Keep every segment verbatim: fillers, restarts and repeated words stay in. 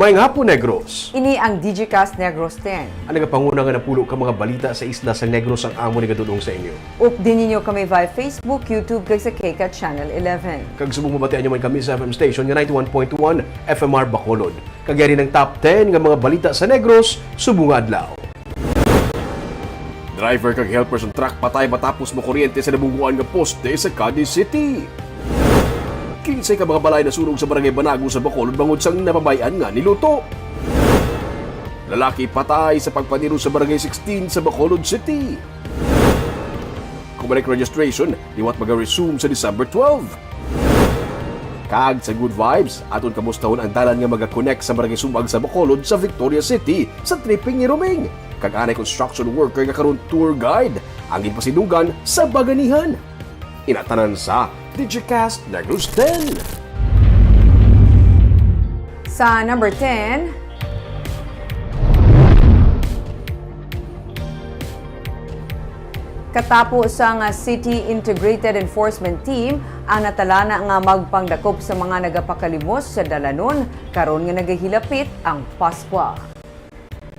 Maayong hapon, Negros. Ini ang Digicast Negros ten. Ang nagapanguna nga napulo ka mga balita sa isla sa Negros ang amo ni gadudong sa inyo. Updi ninyo kami via Facebook, YouTube, kag sa K CAT Channel eleven. Kag subong mabatian nyo man kami sa F M station nga ninety-one point one F M R Bacolod. Kag yari ng top ten nga mga balita sa Negros subong nga adlaw. Driver kag helper sang truck patay matapos makuryente sa nabungguan nga poste sa Cadiz City. Kinse ka mga balay nasunog sa Barangay Banago sa Bacolod bangod sang nababay-an nga niluto. Lalaki patay sa pagpaniro sa Barangay sixteen sa Bacolod City. Kumalik registration, liwat maga-resume sa December twelve. Kag sa Good Vibes, aton kamustahon ang dalan nga maga-connect sa Barangay Sumag sa Bacolod sa Victoria City sa tripping ni Roming. Kag anay construction worker nga karon tour guide ang ginpasidunggan sa Baganihan. Inatanan sa Digicast Negros ten. Sa number ten, katapo sang City Integrated Enforcement Team ang natalana nga magpangdakop sa mga nagapakalimos sa dalanon karon nga nagahilapit ang Paskwa.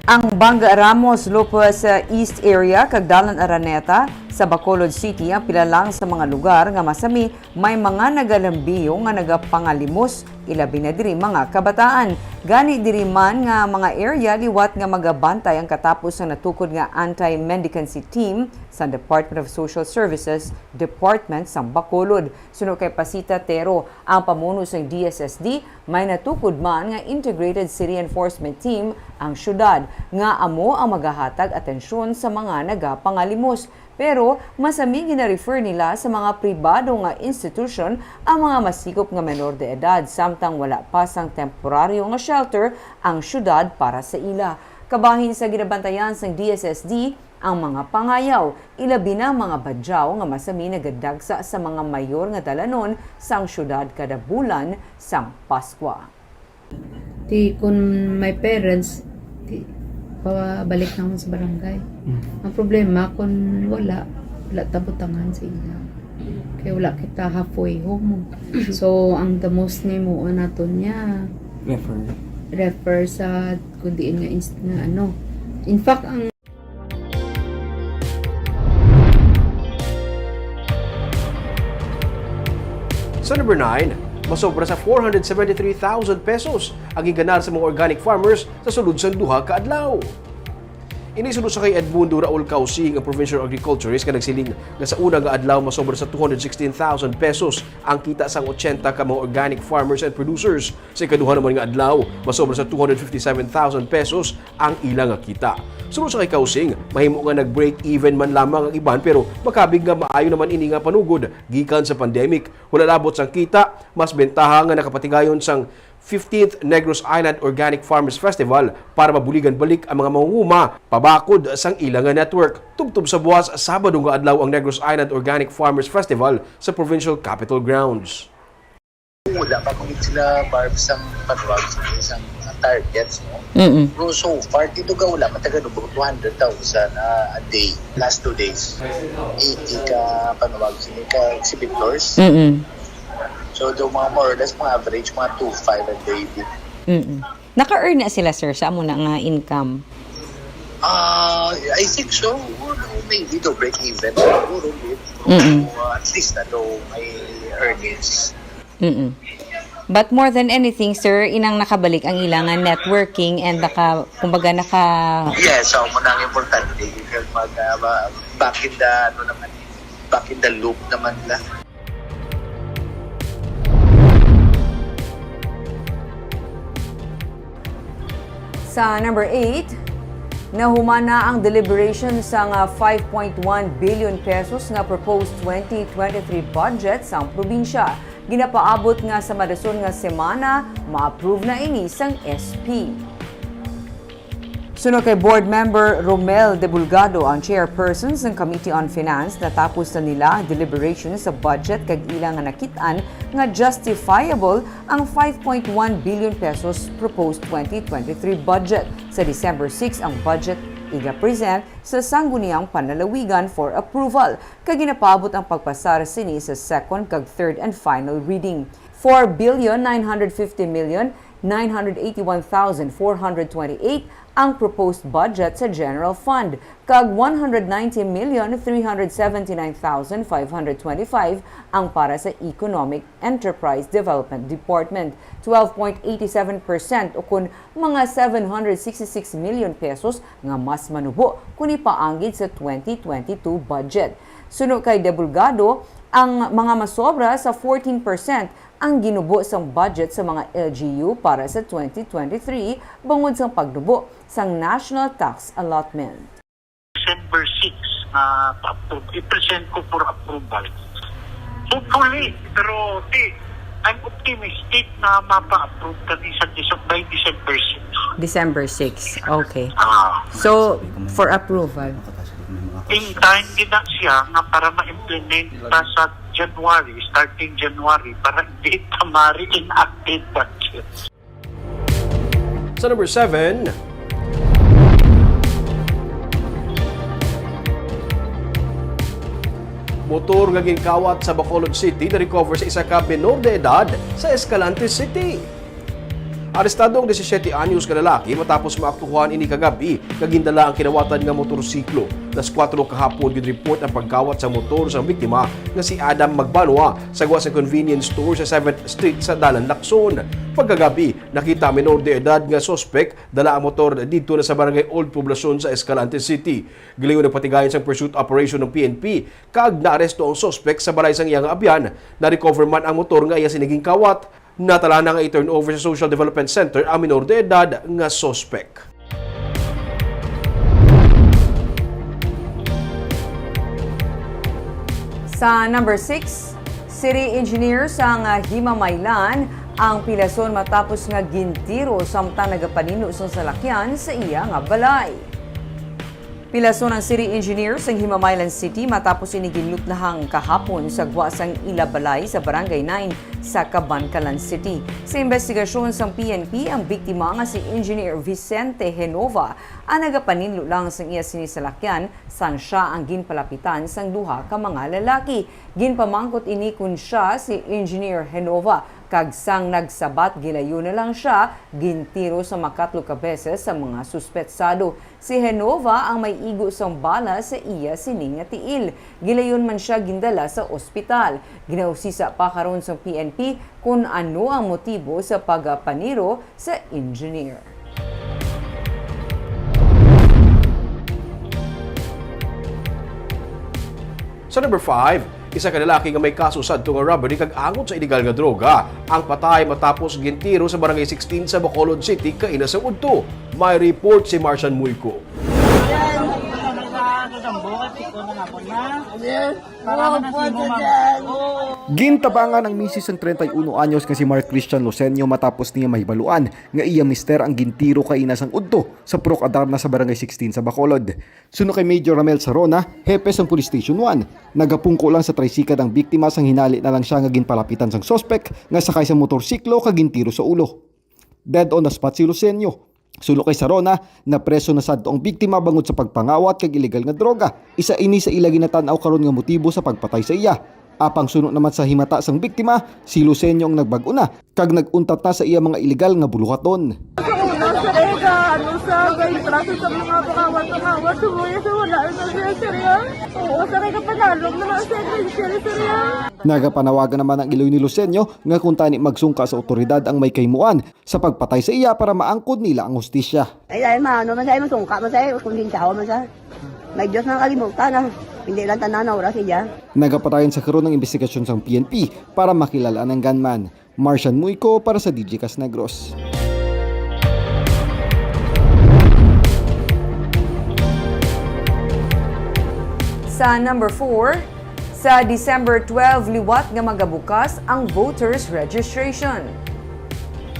Ang Bangga Ramos Lopez East Area kag Dalan Araneta sa Bacolod City ang pila lang sa mga lugar nga masami may mga nagalambiyo nga nagapangalimos, ilabi na diri mga kabataan. Gani diri man nga mga area liwat nga magabantay ang katapo sang natukod nga anti-mendicancy team sa Department of Social Services, Department sang Bacolod. Suno kay Pasita Tero, ang pamuno sang D S S D, may natukod man nga Integrated City Enforcement Team ang syudad nga amo ang magahatag atensyon sa mga nagapangalimos. Pero masami gina-refer nila sa mga pribado nga institusyon ang mga masikop nga menor de edad, samtang wala pa sang temporaryo nga shelter ang syudad para sa ila. Kabahin sa ginabantayan sang D S S D ang mga pangayaw, ilabi na mga badyaw nga masami nagadagsa sa mga mayor nga dalanon sang syudad kada bulan sang Paskwa. Ti kun may parents, ti pabalik na sa barangay. Ang problema kun wala, wala ta butangan sa ila. Kay wala kita halfway home. So ang the most nga himuon naton niya Refer. refer sa kun diin nga inst- nga ano. In fact, ang Sa number nine, masobra sa four hundred seventy-three thousand pesos ang ginganar sa mga organic farmers sa sulod sang duha ka adlaw. Ini suno sa kay Edmundo Raul Causing, ang provincial agriculturist, nga nagsiling nga sa una nga adlaw masobra sa two hundred sixteen thousand pesos ang kita sang ochenta ka mga organic farmers and producers. Sa ikaduha naman nga adlaw, masobra sa two hundred fifty-seven thousand pesos ang ila nga kita. Suno sa kay Causing, mahimo nga nag-break even man lamang ang iban, pero makabig nga maayo naman ini nga panugod gikan sa pandemic. Wala labot sang kita, mas bentaha nga nakapatigayon sang fifteenth Negros Island Organic Farmers Festival para mabuligan balik ang mga mangunguma pabakod sang ila nga network. Tubtob sa buwas, Sabado nga adlaw ang Negros Island Organic Farmers Festival sa Provincial Capitol Grounds. Wala pa kung sila, Barbs, ang panuwag sa isang targets, no? Mm-mm. Pero so far, dito ga wala, matagal no, two hundred thousand a, a day, last two days. Eighty ka panuwag sa ka exhibitors. Mm-mm. So, do mga more or less, mga average, mga two five a day. Din. Mm-mm. Naka-earn na sila, sir, sa amo na nga income? Ah, I think so. Siguro, maybe do break even. Siguro, maybe. Mm-mm. Uh, at least na do may earnings. Mm-mm. But more than anything, sir, inang nakabalik ang ilang networking and naka, kumbaga naka... Yes, so mo nang importante. Because mag, uh, ba- back in the, ano naman, back in the loop naman na. Sa number eight, nahuman na ang deliberation sang five point one billion pesos nga proposed twenty twenty-three budget sang probinsya. Ginapaabot nga sa madason nga semana, ma-approve na ini sang S P. Suno kay Board Member Romel Debulgado, ang chairperson sang Committee on Finance, natapos na nila ang deliberation sa budget kag ila nga nakit-an nga justifiable ang five point one billion pesos proposed twenty twenty-three budget. Sa December six ang budget iga-present sa Sangguniang Panlalawigan for approval, kag ginapaabot ang pagpasar sini sa second kag third and final reading. Four billion nine hundred fifty million nine hundred eighty-one thousand four hundred twenty-eight ang proposed budget sa General Fund, kag one hundred ninety million three hundred seventy-nine thousand five hundred twenty-five ang para sa Economic Enterprise Development Department, twelve point eighty seven percent, o kun mga seven hundred sixty-six million pesos nga mas manubo kun ipaanggid sa twenty twenty-two budget. Suno kay De Bulgado, ang mga masobra sa fourteen percent ang ginubo sang budget sa mga L G U para sa twenty twenty-three bangod sang pagnubo sang national tax allotment. December six nga pa-approve, i-present ko for approval. Hopefully, pero di, I'm optimistic na mapa-approve kami sa Dece-, by December six. December six. Okay. Ah, So, for approval. in time din na siya nga para ma-implement pa sa January, starting January, para hindi tamari inactive budget. Sa number seven, motor nga ginkawat sa Bacolod City na-recover sa isa ka menor de edad sa Escalante City. Arestado ang disisiete anyos ka lalaki matapos maaktuhan ini kagab-i nga gindala ang kinawatan nga motorsiklo. Alas kuwatro kahapon, gin-report ang pagkawat sa motor sang biktima nga si Adam Magbanwa sa gwa sa convenience store sa seventh Street sa Dalan Lacson. Pagkagab-i, nakita ang menor de edad nga suspek dala ang motor didto na sa barangay Old Poblacion sa Escalante City. Gilayon nagpatigayon sang pursuit operation ng P N P kag naaresto ang suspek sa balay sang iya nga abyan. Na-recover man ang motor nga iya sini ginkawat. Natalana nga i-turn over sa Social Development Center ang minor de edad nga suspek. Sa number six, city engineer sang Himamaylan ang pilason matapos nga gintiro samtang nagapaninlo sang salakyan sa iya nga balay. Pilason ang city engineer sang Himamaylan City matapos ini ginlutlahang kahapon sa gwa sang ila balay sa Barangay nine sa Kabankalan City. Sa imbestigasyon sang P N P, ang biktima nga si Engineer Vicente Genova ang nagapaninlo lang sang iya sini salakyan sang siya ang ginpalapitan sang duha ka mga lalaki. Ginpamangkot ini kon siya si Engineer Genova, kag sang nagsabat, gilayon na lang siya gintiro sa makatlo ka beses sa mga suspetsado. Si Genova ang may igo sang bala sa iya sini nga tiil. Gilayon man sia gindala sa ospital. Ginausisa pa karon sang P N P kon ano ang motibo sa pagpaniro sa engineer. Sa number five, isa ka lalaki nga may kaso sadto nga robbery kag angot sa iligal nga droga ang patay matapos gintiro sa Barangay sixteen sa Bacolod City kaina sang udto. May report si Marcian Muyco. Gintabangan ang misis sang treinta y uno anyos nga si Mark Christian Losenio matapos niya mahibaluan nga iya mister ang gintiro kaina sang udto sa Purok Adarna sa Barangay sixteen sa Bacolod. Suno kay Major Ramel Sarona, hepe sang Police Station one, nagapungko lang sa tricycle ang biktima sang hinali na lang sia nga ginpalapitan sang suspek nga sakay sa motorsiklo kag gintiro sa ulo. Dead on the spot si Lucenio. Suno kay Sarona, napreso na sadto ang biktima bangod sa pagpangawat kag iligal nga droga. Isa ini sa ila ginatan-aw karon nga motibo sa pagpatay sa iya. Apang suno naman sa himata sang biktima, si Lucenio ang nagbag-o na kag nag-untat na sa iya mga iligal nga buluhaton. Sa una, sa ega, ano, sa gay klase sa mga pangawat-pangawat, sa mga sa wala na siya, sir, yan. Oo, sa ega, panalog na lang siya, sir, sir, yan. Nagapanawagan naman ang iloy ni Lucenio nga kung tani magsungka sa otoridad ang may kahimuan sa pagpatay sa iya para maangkon nila ang hustisya. Ay, ay, maano man sa'yo, masungka man sa'yo, kung din tao man sa. May Diyos na kalimutan na. Hindi lang tanan na oras siya. Nagapadayon sa karon ang imbestigasyon sang P N P para makilala ang gunman. Marcian Muyco para sa D J Kas Negros. Sa number four, sa December twelve liwat nga magabukas ang voters registration.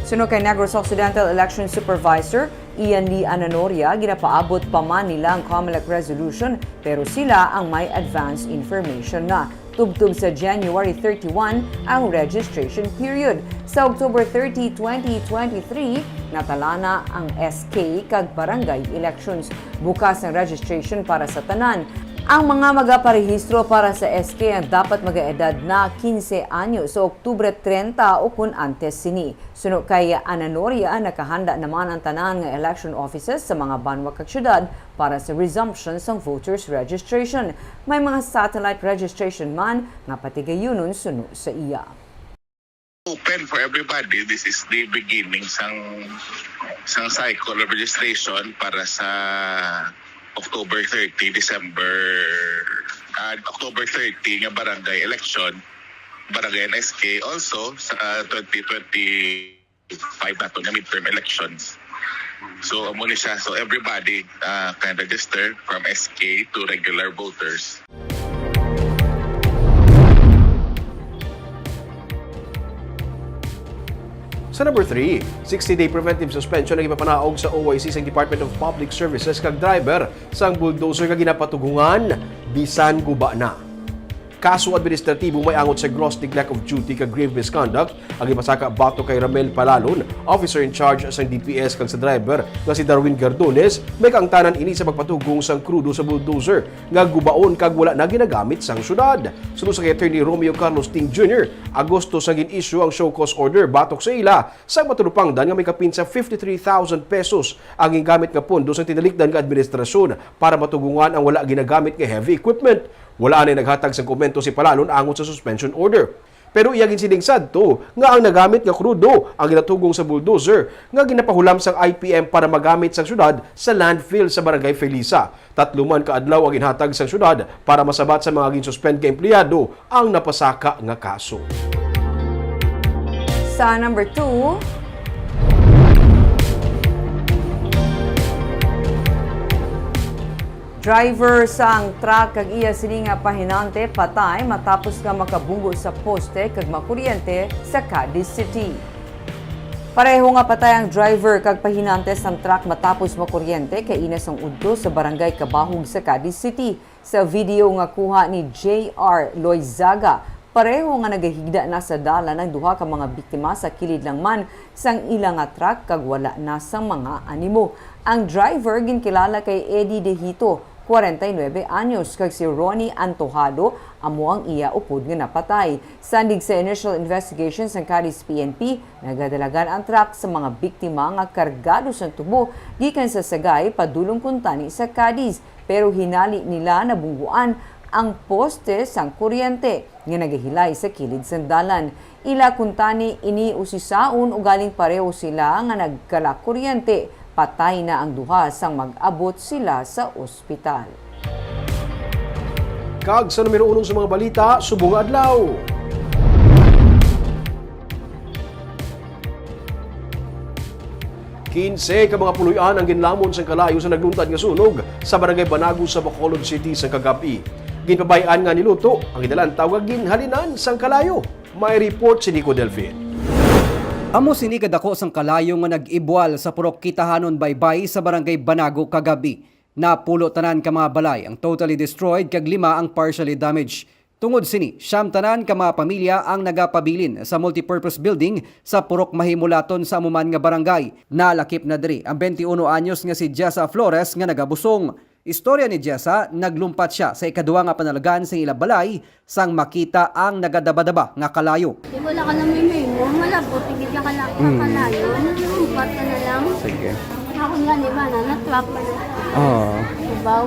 Suno kay Negros Occidental Election Supervisor Ian Lee Ananoria, ginapaabot pa man nila ang COMELEC resolution, pero sila ang may advance information na. Tubtob sa January thirty-one ang registration period. Sa October thirty, twenty twenty-three, natalana ang S K kag barangay elections. Bukas ang registration para sa tanan. Ang mga magaparehistro para sa S K ang dapat magaedad na quince anyo sa Oktubre treinta o kon antes sini. Suno kay Ana Noria, nakahanda naman ang tanan nga election offices sa mga banwa kag syudad para sa resumption sang voters registration. May mga satellite registration man nga patigayunon suno sa iya. Open for everybody. This is the beginning sang sang cycle of registration para sa October thirty, December, ah, October thirty nga barangay election, barangay and S K, also sa twenty twenty-five nato nga midterm elections. So, amo ni siya. So, everybody, ah, can register from S K to regular voters. Sa number three, sixty-day preventive suspension ang ipapanaog sa O I C sang Department of Public Services kag driver sang bulldozer nga ginapatugungan bisan guba na. Kaso administratibo may angot sa gross neglect of duty kag grave misconduct ang ipasaka batok kay Ramel Palalon, officer in charge sang D P S, kag sa driver nga si Darwin Gardones. May kaangtanan ini sa pagpatugong sang krudo sa bulldozer nga gubaon kag wala na ginagamit sang syudad. Suno sa kay Attorney Romeo Carlos Ting Junior, Agosto sa gin-issue ang show cause order batok sa ila sa matalupangdan nga may kapin sa fifty-three thousand pesos ang gingamit nga pondo sa tinalikdan nga administrasyon para matugungan ang wala ginagamit nga heavy equipment. Wala anay naghatag sang komento si Palalon angot sa suspension order. Pero iya ginsiling sadto nga ang nagamit nga krudo ang ginatugong sa bulldozer nga ginapahulam sang I P M para magamit sang syudad sa landfill sa Barangay Felisa. Tatlo man ka adlaw ang ginhatag sang syudad para masabat sa mga ginsuspend nga empleyado ang napasaka nga kaso. Sa number two, driver sang truck kag iya sini nga pahinante patay matapos nga makabunggo sa poste kag makuryente sa Cadiz City. Pareho nga patay ang driver kag pahinante sang truck matapos makuryente kaina sang udto sa Barangay Cabahug sa Cadiz City. Sa video nga kuha ni J R Loizaga, pareho nga nagahigda na sa dalan ang duha ka mga biktima sa kilid lang man sang ila nga truck kag wala na sang mga animo. Ang driver ginkilala kay Eddie Dejito, kwarenta y nuebe anyos, kag si Ronnie Antojado, amo ang iya upod nga napatay. Sandig sa initial investigation sang Cadiz P N P, nagadalagan ang truck sa mga biktima nga kargado sang tubo gikan sa Sagay padulong kuntani sa Cadiz, pero hinali nila nabungguan ang poste sang kuryente nga nagahilay sa kilid sang dalan. Ila kuntani ini usisaon, ugaling pareho sila nga nagkalakuryente. Patay na ang duha sang mag-abot sila sa ospital. Kag sa numero uno sa mga balita subong nga adlaw. Kinse ka mga puloy-an ang ginlamon sang kalayo sa nagluntad nga sunog sa Barangay Banago sa Bacolod City sa kagab-i. Ginpabay-an nga niluto ang ginalantaw nga ginhalinan sang kalayo. May report si Nico Delfin. Amo sini kadako sang kalayo nga nag-ibwal sa Purok Kitahanon Baybay sa Barangay Banago kagab-i. Napulo tanan ka mga balay ang totally destroyed kag lima ang partially damaged. Tungod sini, siyam tanan ka mga pamilya ang nagapabilin sa multipurpose building sa Purok Mahimulaton sa amo man nga barangay. Nalakip na diri ang twenty-uno anyos nga si Jessa Flores nga nagabusong. Istorya ni Jessa, naglumpat sia sa ikaduha nga panalagan sa ila balay sang makita ang nagadabadaba nga kalayo. Di wala ka na may memo, malabot, hindi ka kala- Mm. kakalayo. Nalumpat ka na lang. Sige. Ako nga, di ba, na, na-trap ka na. Oo. Dibaw.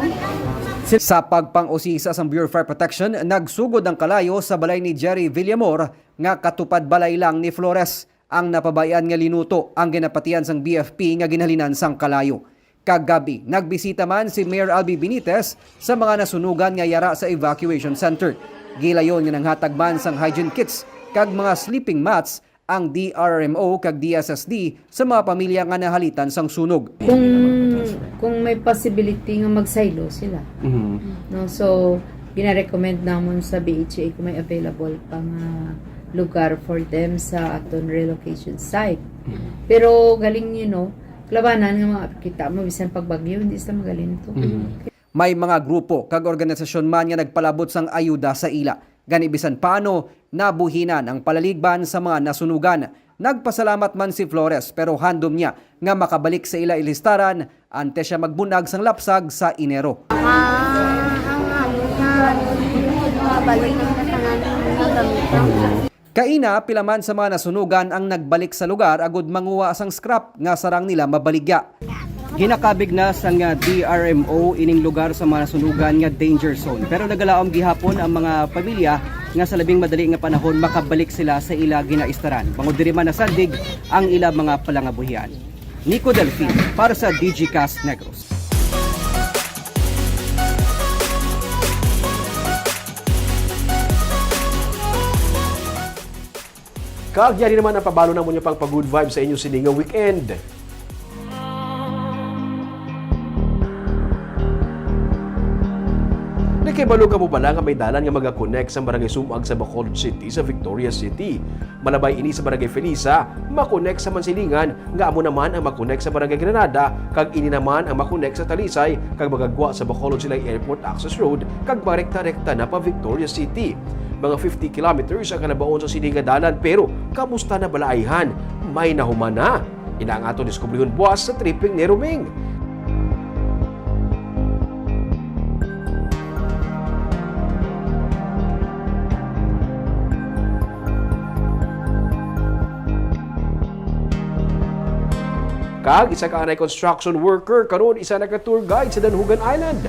Sa pagpang-usisa sang Bureau of Fire Protection, nagsugod ang kalayo sa balay ni Jerry Villamor nga katupad balay lang ni Flores. Ang napabay-an nga linuto ang ginapatian sang B F P nga ginhalinan sang kalayo. Kagab-i, nagbisita man si Mayor Albee Benitez sa mga nasunugan nga yara sa evacuation center. Gilayon nga nanghatag man sang hygiene kits kag mga sleeping mats ang D R R M O kag D S S D sa mga pamilya nga nahalitan sang sunog. Kung kung may possibility nga magsaylo sila. Mhm. No, so gina-recommend namon sa B H A kung may available pa nga lugar for them sa aton relocation site. Mhm. Pero galing, you know, labanan nga mga kita mo bisan pag bagyo hindi sila magalinto. Mhm. May mga grupo kag organisasyon man nga nagpalabot sang ayuda sa ila. Gani bisan paano, nabuhinan ang palaligban sa mga nasunugan. Nagpasalamat man si Flores pero handom niya nga makabalik sa ila ilistaran antes siya magbunag sang lapsag sa Enero. Ah, ang Mabalik ang tanan nga gamit. Kaina, pila man sa mga nasunugan ang nagbalik sa lugar agud manguha sang scrap nga sarang nila mabaligya. Ginakabig na sang D R M O ining lugar sa mga nasunugan nga danger zone, pero nagalaom gihapon ang mga pamilya nga sa labing madali nga panahon makabalik sila sa ila ginaistaran, bangod diri man nasandig ang ila mga palangabuhian. Nico Delfin para sa Digicast Negros. Kag yari naman ang pabalo namon nga pang pa-good vibes sa inyo sini nga weekend. Nakahibalo kamo bala nga may dalan nga maga-connect sa Barangay Sumag sa Bacolod City sa Victoria City? Malabay ini sa Barangay Felisa, ma-connect sa Mansilingan, nga amo naman ang ma-connect sa Barangay Granada, kag ini naman ang ma-connect sa Talisay, kag magagwa sa Bacolod Silay Airport Access Road, kag marekta-rekta na pa Victoria City. Mga fifty kilometers ang kalabaon sa sini nga dalan, pero kamusta na bala ayhan? May nahuman na? Ina ang aton diskubrihon buwas sa tripping ni Roming. Kag isa ka anay construction worker, karon isa na ka tour guide sa Danhugan Island.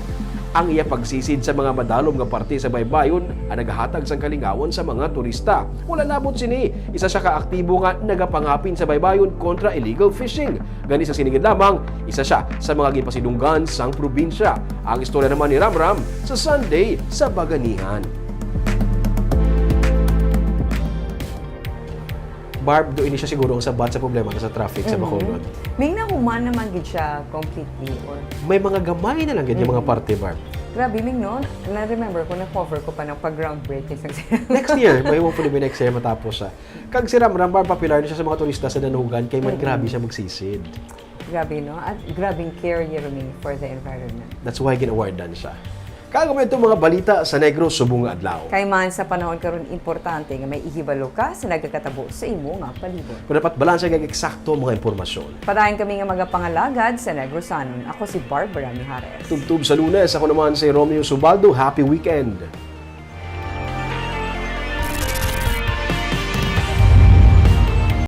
Ang iya pagsisid sa mga madalom nga parte sa baybayon ang nagahatag sang kalingawan sa mga turista. Wala labot sini, isa siya ka aktibo nga nagapangapin sa baybayon kontra illegal fishing. Gani sa sini gid lamang, isa siya sa mga ginpasidunggan sang probinsya. Ang istorya naman ni Ramram sa Sunday sa Baganihan. Barb, do ini siya siguro ang sabat sa problema sa traffic sa Mm-hmm. Bacolod. May nahuman naman gid siya completely, or May mga gamay na lang gid yung mga Mm-hmm. parte, Barb. Grabe, Ming, no? Na-remember ko, na-cover ko pa ng pag-groundbreaking sa Next year, may hopefully may next year matapos siya. Kag si Ramram, Barb, popular na siya sa mga turista sa Danhugan, kay man Mm-hmm. grabe siya magsisid. Grabe, no? At grabing care ni Roming for the environment. That's why gin-awardan siya. Kag may itong mga balita sa Negros subong nga adlaw. Kay man sa panahon karon, importante nga may ihibalo ka sa nagakatabo sa imo nga palibot. Kung dapat balanse kag eksakto ang mga impormasyon. Padayon kami nga magapangalagad sa Negrosanon. Ako si Barbara Mijares. Tubtob sa Lunes, ako naman si Romeo Subaldo. Happy weekend!